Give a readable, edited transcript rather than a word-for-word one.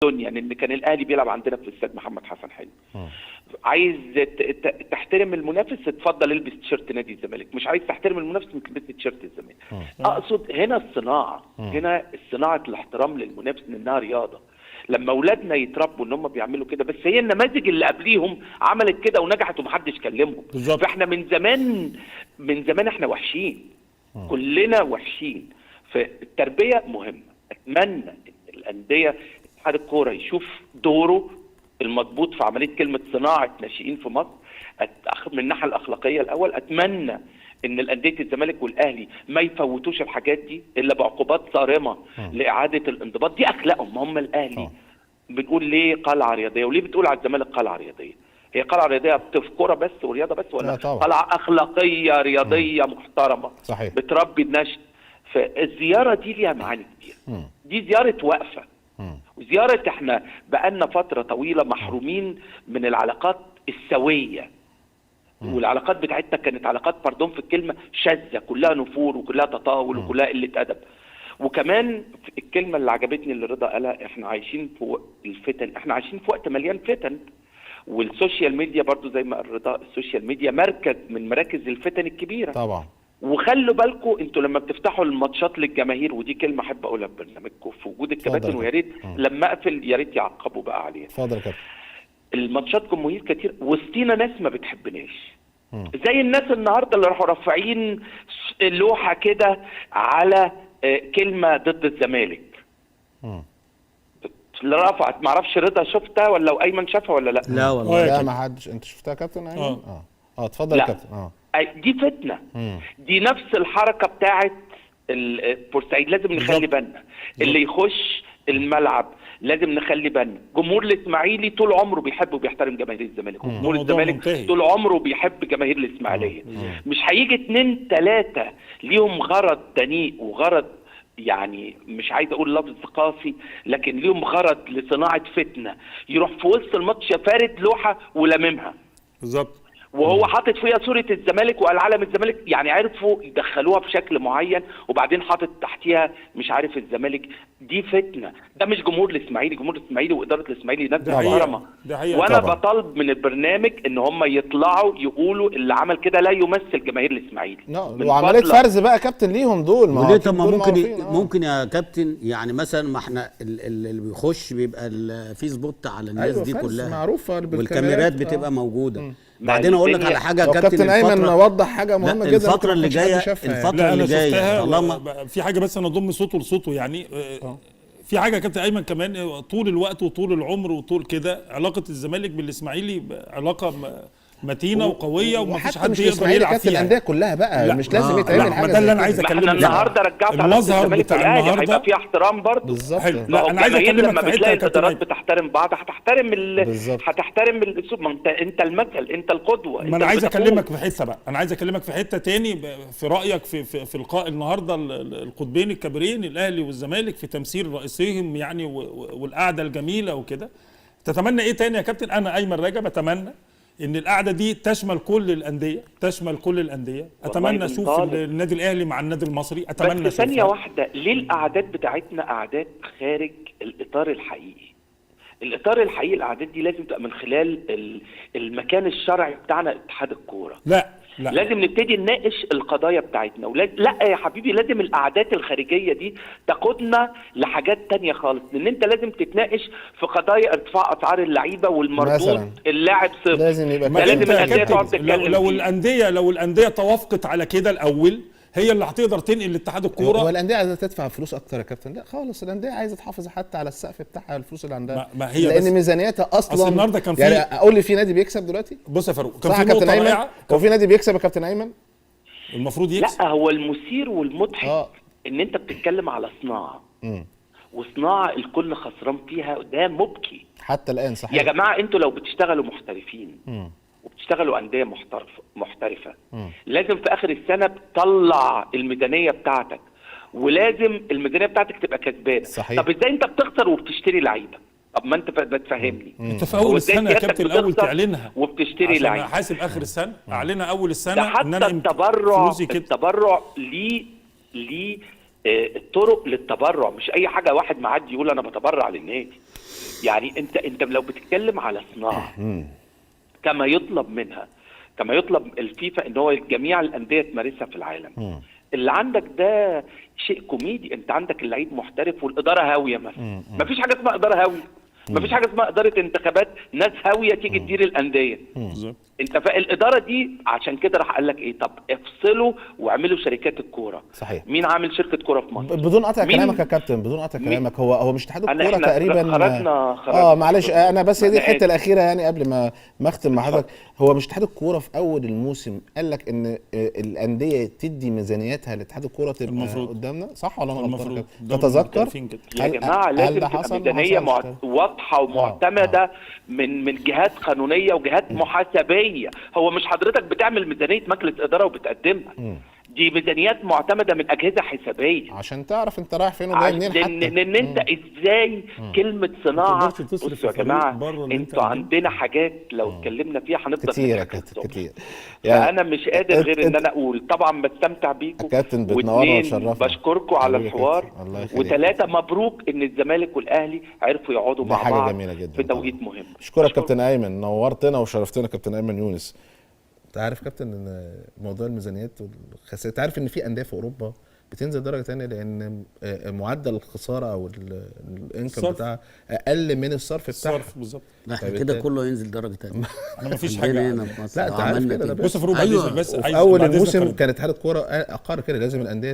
الدنيا ان كان الاهلي بيلعب عندنا في الاستاد محمد حسن حلمي. عايز تحترم المنافس، اتفضل البس تيشيرت نادي الزمالك، مش عايز تحترم المنافس ما تلبسش تيشيرت الزمالك. اقصد هنا الصناعة، هنا صناعة الاحترام للمنافس انها رياضة. لما اولادنا يتربوا ان هم بيعملوا كده، بس هي النماذج اللي قبليهم عملت كده ونجحت ومحدش كلمهم. بالظبط. فاحنا من زمان، من زمان احنا وحشين، كلنا وحشين. فالتربيه مهمة. اتمنى ان الاندية، اتحاد الكورة يشوف دوره المضبوط في عملية كلمة صناعة ناشئين في مصر من الناحية الاخلاقية الاول. اتمنى ان الاندية الزمالك والاهلي ما يفوتوش الحاجات دي الا بعقوبات صارمة لاعادة الانضباط. دي اخلاقهم هم. الاهلي بنقول ليه قلعه رياضية، وليه بتقول على الزمالك قلعه رياضية؟ هي قلعه رياضية في كورة بس ورياضة بس، ولا قلعه اخلاقية رياضية محترمه؟ صحيح. بتربي النشء. فالزياره دي ليها معاني كتير. دي زيارة وقفه، وزيارة احنا بقالنا فترة طويلة محرومين من العلاقات السوية، والعلاقات بتاعتنا كانت علاقات pardon في الكلمة شاذة، كلها نفور وكلها تطاول وكلها قلة ادب. وكمان الكلمة اللي عجبتني اللي رضا قالها، احنا عايشين في الفتن، احنا عايشين في وقت مليان فتن. وال social media برضو زي ما قال رضا، ال social media مركز من مراكز الفتن الكبيرة طبعا. وخلوا بالكم انتوا لما بتفتحوا الماتشات للجماهير، ودي كلمة احب اقولها في برنامجكم في وجود الكباتن، ويا ريت لما اقفل يا ريت يعقبوا بقى عليها. اتفضل يا كابتن. الماتشات جماهير كتير وسطينا ناس ما بتحبناش، زي الناس النهارده اللي راحوا رافعين لوحة كده على كلمة ضد الزمالك. اللي رفعت، معرفش رضا شفتها ولا ايمن شافها ولا لا؟ لا والله لا ما حدش. انت شفتها يا كابتن ايمن؟ اتفضل يا كابتن. دي فتنة. دي نفس الحركة بتاعت بورسعيد. لازم نخلي بالنا اللي يخش الملعب، لازم نخلي بالنا. جمهور الاسماعيلي طول عمره بيحب وبيحترم جماهير الزمالك، وجمهور الزمالك طول عمره بيحب جماهير الاسماعيلية. مش هيجي 2 3 ليهم غرض دنيء وغرض، يعني مش عايز اقول لفظ قاسي، لكن ليهم غرض لصناعة فتنة، يروح في وسط الماتش فارد لوحة ولممها. بالظبط. وهو حاطط فيها صوره الزمالك والعلم الزمالك، يعني عرفوا يدخلوها بشكل معين، وبعدين حاطط تحتيها مش عارف الزمالك. دي فتنة. ده مش جمهور الاسماعيلي، جمهور الاسماعيلي واداره الاسماعيلي ناس محترمه. وانا بطالب من البرنامج ان هم يطلعوا يقولوا اللي عمل كده لا يمثل جماهير الاسماعيلي. وعملية فرز بقى يا كابتن ليهم دول. ما طب ما ممكن ممكن يا كابتن، يعني مثلا ما احنا اللي بيخش بيبقى في spot على الناس. أيوة، دي كلها معروفة، والكاميرات بتبقى موجودة. بعدين اقول لك على حاجة يا كابتن. كابتن ايمن وضح حاجة مهمة جدا. الفترة اللي جاية، الفترة اللي جاية طالما في حاجة، بس انا اضم صوته لصوته يعني. في حاجة يا كابتن ايمن كمان، طول الوقت وطول العمر وطول كده علاقة الزمالك بالاسماعيلي علاقة متينة وقويه، ومفيش حد يقدر يلعب فيها. الاندية كلها بقى مش لازم يتعمل حاجة. ما ده اللي انا عايز اكلمك. احنا النهارده رجعت المظهر بتاع النهارده هيبقى فيه احترام برضه. بالظبط. لا انا عايز اكلمك لما بتلاقي الادارات بتحترم بعض هتحترم هتحترم الاسلوب. ما انت المثل، انت القدوة. ما انا عايز اكلمك في حتة بقى، انا عايز اكلمك في حتة تاني. في رايك في في لقاء النهارده القطبين الكبيرين الاهلي والزمالك في تمثيل رئيسيهم يعني، والقعده الجميلة وكده، تتمنى ايه تاني يا كابتن؟ انا ايمن رجب اتمنى ان القعدة دي تشمل كل الاندية، تشمل كل الاندية. اتمنى اشوف النادي الاهلي مع النادي المصري، اتمنى اشوف. بس ثانية واحدة، ليه القعدات بتاعتنا قعدات خارج الاطار الحقيقي؟ الاطار الحقيقي القعدات دي لازم تبقى من خلال المكان الشرعي بتاعنا اتحاد الكورة. لا لا، لازم نبتدي نناقش القضايا بتاعتنا. لا يا حبيبي، لازم القعدات الخارجية دي تقودنا لحاجات تانية خالص، لان انت لازم تتناقش في قضايا ارتفاع اسعار اللعيبة والمردود اللاعب صفر. لازم يبقى لازم الاندية تقعد تتكلم. لو الاندية توافقت على كده الاول، هي اللي هتقدر تنقل لاتحاد الكورة. هو الاندية عايزه تدفع فلوس اكتر يا كابتن؟ لا خالص، الاندية عايزه تحافظ حتى على السقف بتاعها، الفلوس اللي عندها. ما هي لان ميزانيتها اصلا النهارده كان في، يعني اقول لي في نادي بيكسب دلوقتي؟ بص يا فاروق، كان في نقطة رائعة. هو في نادي بيكسب يا كابتن ايمن؟ المفروض يكسب. لا، هو المثير والمضحك ان انت بتتكلم على صناعة، وصناعة الكل خسران فيها، ده مبكي حتى الان. صحيح يا جماعة، انتوا لو بتشتغلوا محترفين وبتشتغلوا اندية محترفه، لازم في اخر السنة بتطلع الميزانية بتاعتك، ولازم الميزانية بتاعتك تبقى كسبانه. صحيح. طب ازاي انت بتخسر وبتشتري لعيبة؟ طب ما انت بتفهمني. انت في اول السنة يا كابتن الاول تعلنها وبتشتري لعيبة، عشان احاسب اخر السنة، اعلنها اول السنة. حتى ان انا التبرع ليه الطرق للتبرع، مش اي حاجة واحد معدي يقول انا بتبرع للنادي. يعني انت لو بتتكلم على صناعة كما يطلب منها، كما يطلب الفيفا ان هو جميع الاندية تمارسها في العالم، اللي عندك ده شيء كوميدي. انت عندك اللعيب محترف والادارة هاوية مثلا، مفيش حاجة اسمها ادارة هاوية، مفيش حاجة اسمها ادارة انتخابات، ناس هاوية تيجي تدير الاندية. بالظبط. انت فالاداره دي عشان كده راح قال لك ايه، طب افصلوا واعملوا شركات الكورة. صحيح. مين عامل شركة كورة في مصر؟ بدون قطع كلامك يا كابتن، بدون قطع كلامك، هو مش اتحاد الكورة تقريبا خرجنا معلش انا بس هي دي الحتة الاخيرة يعني قبل ما اختم مع حضرتك. هو مش اتحاد الكورة في اول الموسم قال لك ان الاندية تدي ميزانيتها لاتحاد الكورة تبقى المفروض قدامنا، صح ولا انا غلطان؟ تتذكر يا جماعة لازم تبقى ميزانية واضحة ومعتمده من جهات قانونية وجهات محاسبيه. هو مش حضرتك بتعمل ميزانية مجلس ادارة وبتقدمها، دي ميزانيات معتمدة من اجهزة حسابيه عشان تعرف انت رايح فين وجاي منين. حتى لان انت ازاي كلمة صناعة. بصوا يا جماعة، انتوا عندنا حاجات لو اتكلمنا فيها هنفضل كتير كتير يعني. انا مش قادر غير ان انا اقول طبعا بستمتع بيكم كابتن، بتنورنا وتشرفنا، بشكركم على الحوار. وثلاثة مبروك ان الزمالك والاهلي عرفوا يقعدوا مع بعض جميلة جدا في توقيت مهم. اشكرك كابتن ايمن، نورتنا وشرفتنا كابتن ايمن يونس. انت عارف كابتن ان موضوع الميزانيات والخسائر، انت عارف ان في اندية في اوروبا بتنزل درجه ثانية لان معدل الخسارة او ال income بتاعها اقل من الصرف بتاعها. الصرف بالظبط. احنا كده كله ينزل درجه ثانية. انا مفيش حاجة هنا في مصر. لا انت عارف كده. بص فاروق، أيوة. بس في اول الموسم كانت اتحاد الكورة اقر كده لازم الاندية